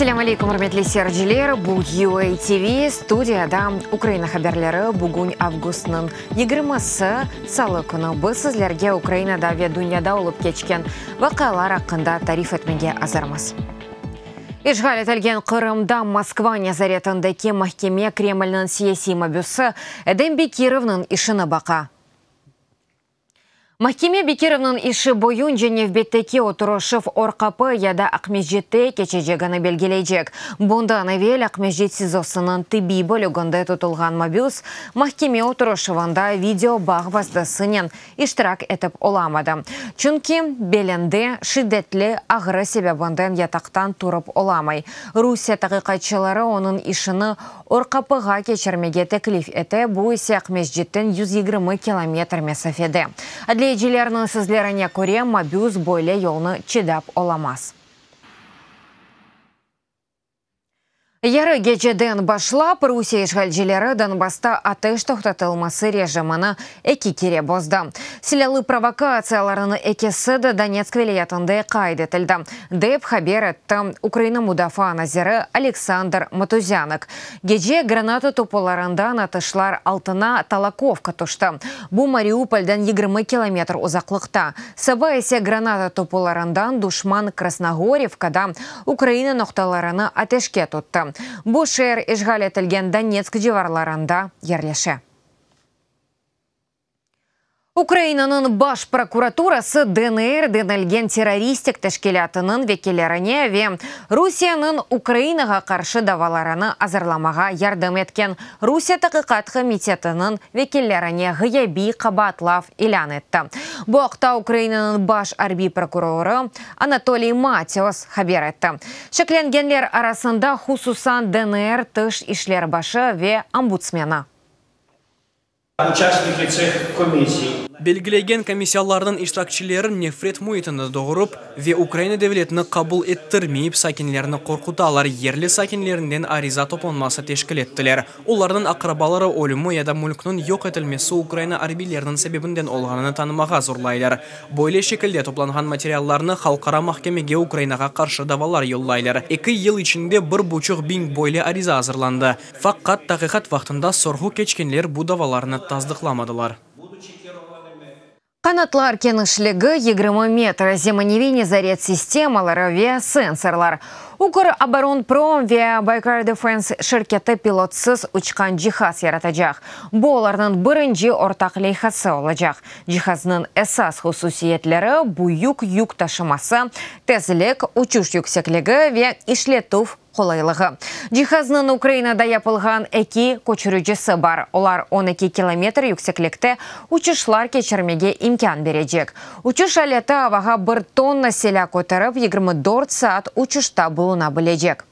Selâm aleykum, ürmetli seyirciler! Bu UA TV, studiyada Ukraina haberleri. Bugün avgustnıñ yigirmisi, salı künü. Biz sizlerge Ukrainada ve dünyada olıp keçken vaqialar aqqında tarif etmege azırmız. İşğal etilgen Qırımda Moskva nezaretindeki mahkeme Kremlniñ siyasiy mabüsi Edem Bekirovnıñ işini baqa. Mahkeme Bekirovnıñ işi boyunca nevbetteki oturışuv Orqapı ya da Aqmescitte keçecegini belgileycek. Bundan evel Aqmescit SİZOsınıñ tibbiy bölüginde tutulğan mabüs mahkeme oturışuvında video bağ vastasınen iştirak etip olamadı, çünki belinde şiddetli ağrı sebebinden yataqtan turıp olamay. Rusiye taqiqatçıları onıñ işini Orqapığa keçirmege teklif ete, bu ise Aqmescitten 120 kilometr mesafede. Adliyecilerniñ sözlerine köre, mabüs böyle yolnı çıdap olamaz. Yarı geceden başlap Rusiye işğalcileri Donbassta ateş toqtatılması rejimini eki kere bozdı. Silâlı provokatsiyalarnıñ ekisi de Donetsk vilâyetinde qayd etildi, dep haber etti Ukraina mudafaa naziri Oleksandr Motuzânık. Gece granata topularından atışlar altına Talakovka tüşti, bu Mariupolden 20 kilometr uzaqlıqta. Saba ise granata topularından duşman Krasnoğorivkada Ukraina noqtalarını ateşke tuttı. Bu şeer işğal etilgen Donetsk civarlarında yerleşe. Ukrainanıñ Baş prokuraturası DNR denilgen terroristik teşkilâtınıñ vekillerine ve Rusiyeniñ Ukrainağa qarşı davalarını azırlamağa yardım etken Rusiye Taqiqat komitetiniñ vekillerine ğıyabiy qabaatlav ilân etti. Bu aqta Ukrainanıñ baş arbiy prokurorı Anatoliy Matios haber etti. Şeklengenler arasında hususan DNR tış işler başı ve ombudsmeni. Uçastniki tsih komissiy. Belgilegen komissiyalarnıñ iştirakçileri nefret müitini doğurıp ve Ukraina devletini qabul ettirmeyip sakinlerni qorqutalar, yerli sakinlerinden ariza toplanması teşkil ettiler. Olarnıñ aqrabaları ölümi ya da mülkniñ yoq etilmesi Ukraina arbiyleriniñ sebebinden olğanını tanımağa zorlaylar. Böyle şekilde toplanğan materiallarnı halqara mahkemege Ukrainağa qarşı davalar yollaylar. Eki yıl içinde bir buçuq biñ böyle ariza azırlandı. Faqat taqiqat vaqtında sorğu keçkenler bu davalarnı tasdıqlamadılar. Qanatlar kenişligi 20 metr, zemaneviy nezaret sistemaları ve sensorlar. Ukroboronprom ve Baykar Defense şirketi pilotsız uçqan cihaz yaratacaq. Bu olarnıñ birinci ortaq leyhası olacaq. Cihaznıñ esas hususiyetleri, büyük yük taşıması, tezlik, uçuş yüksekligi ve işletüv qolaylığı. Cihaznıñ Ukrainada yapılğan eki köçüricisi bar, olar 12 kilometr yükseklikte uçuşlar keçirmege imkân berecek. Uçuş aleti avağa bir tonna silâ köterip, 24 saat uçuşta buluna bilecek.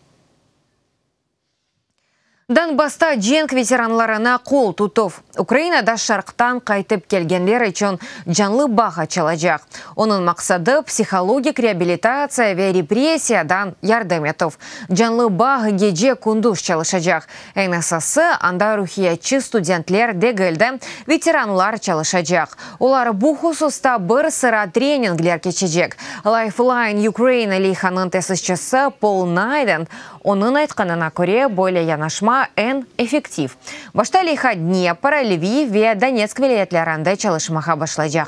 Donbassta cenk veteranlarına qol tutuv. Ukrainada şarqtan qaytıp kelgenler içün canlı bağ açılacaq. Onıñ maqsadı, psihologik reabilitatsiya ve repressiyadan yardım etüv. Canlı bağ gece-kündüz çalışacaq. Eñ esası, anda ruhiyatçı studentler degil de, veteranlar çalışacaq. Olar bu hususta bir sıra treningler keçecek. Lifeline Ukraine leyhanıñ tesisçisi Pol Nayden Onıñ aytqanına köre, böyle yanaşma eñ effektiv. Başta leyha Dnepr, Lviv ve Donetsk vilâyetlerinde çalışmağa başlaycaq.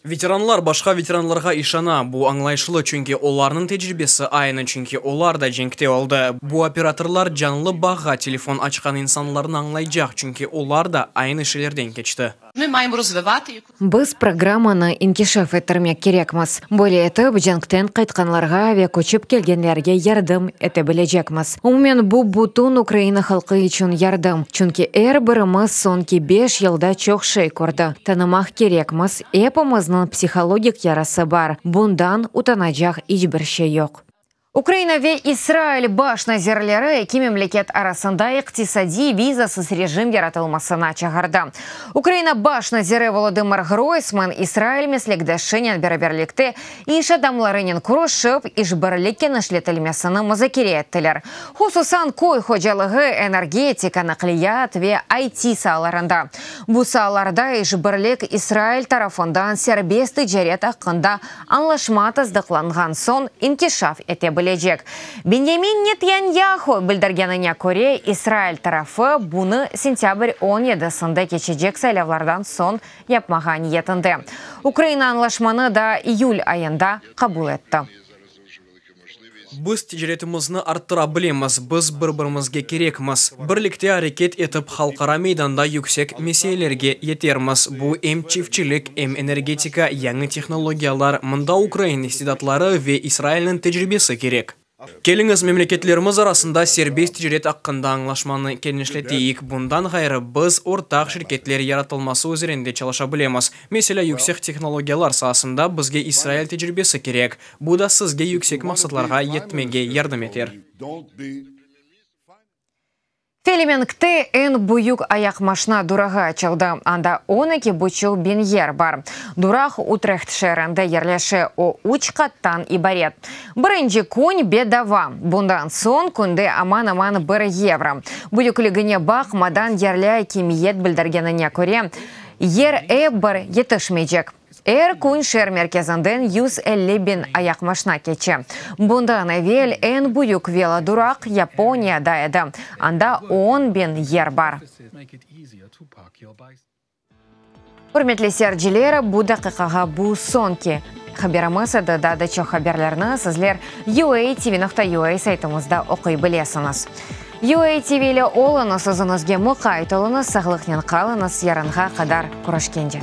Veteranlar başqa veteranlarğa işana, bu añlayışlı, çünki olarnıñ tecribesi aynı, çünki olar da cenkte oldı. Bu operatorlar canlı bağğa telefon açqan insanlarnı añlaycaq, çünki olar da aynı şeylerden keçti. Biz programmanı inkişaf ettirmek kerekmiz. Böyle etip, cenkten qaytqanlarğa ve köçip kelgenlerge yardım ete bilecekmiz. Umumen, bu, bütün Ukraina halqı içün yardım, çünki er birimiz soñki beş yılda çoq şey kördi. Tanımaq kerekmiz, epimizniñ psihologik yarası bar, bundan utanacaq iç bir şey yoq. Ukraina ve İsrail baş nazirleri eki memleket arasında iqtisadiy vizasız rejim yaratılmasına çağırdı. Ukraina baş naziri Volodımır Ğroysman İsrail meslekdeşinen beraberlikte iş adamlarınen körüşip, işbirlik kenişletilmesini muzakere ettiler. Hususan, köy hocalığı, energetika, naqliyat ve IT saalarında. Bu saalarda işbirlik İsrail tarafından serbest ticaret aqqında añlaşma tasdıqlanğan soñ inkişaf ete bilecek. Benyamin Netanyahu bildirgenine köre, İsrail tarafı bunı sentâbr on yedisinde keçecek saylavlardan soñ yapmağa niyetinde. Ukraina añlaşmanı daa iyül ayında qabul etti. Biz ticaretimizni arttıra bilemiz, biz bir-birimizge kerekmiz. Birlikte areket etip, halqara meydanda yüksek meselelerge yetermiz. Bu em çiftçilik, em energetika, yañı tehnologiyalar, mında ukrain istidatları ve İsrailniñ tecribesi kerek. Keliñiz, memleketlerimiz arasında serbest ticaret aqqında añlaşmanı kenişleteyik. Bundan ğayrı, biz ortaq şirketler yaratılması üzerinde çalışa bilemiz. Meselâ, yüksek tehnologiyalar saasında bizge İsrail tecribesi kerek. Bu da sizge yüksek maqsatlarğa yetmege yardım eter. Felemenkte eñ büyük ayaqmaşna durağı açıldı, anda on eki buçuq biñ yer bar. Duraq Utreht şeerinde yerleşe, o, üç qattan ibaret. Birinci kün bedava, bundan soñ künde aman-aman bir yevro. Büyükligine baqmadan, yerli akimiyet bildirgenine köre, yer ep bir yetişmeycek. Er kün şeer merkezinden 150 biñ ayaqmaşna keçe. Bundan evel eñ büyük veloduraq Yaponiyada edi, anda on biñ yer bar. Ürmetli seyirciler, bu daqiqağa bu soñki haberimiz edi. Daa da çoq haberlerni sizler uatv.ua saytımızda oquy bilesiñiz. UATV ile oluñız, özüñizge muqayt oluñız, sağlıqnen qalıñız, yarınğa qadar körüşkence.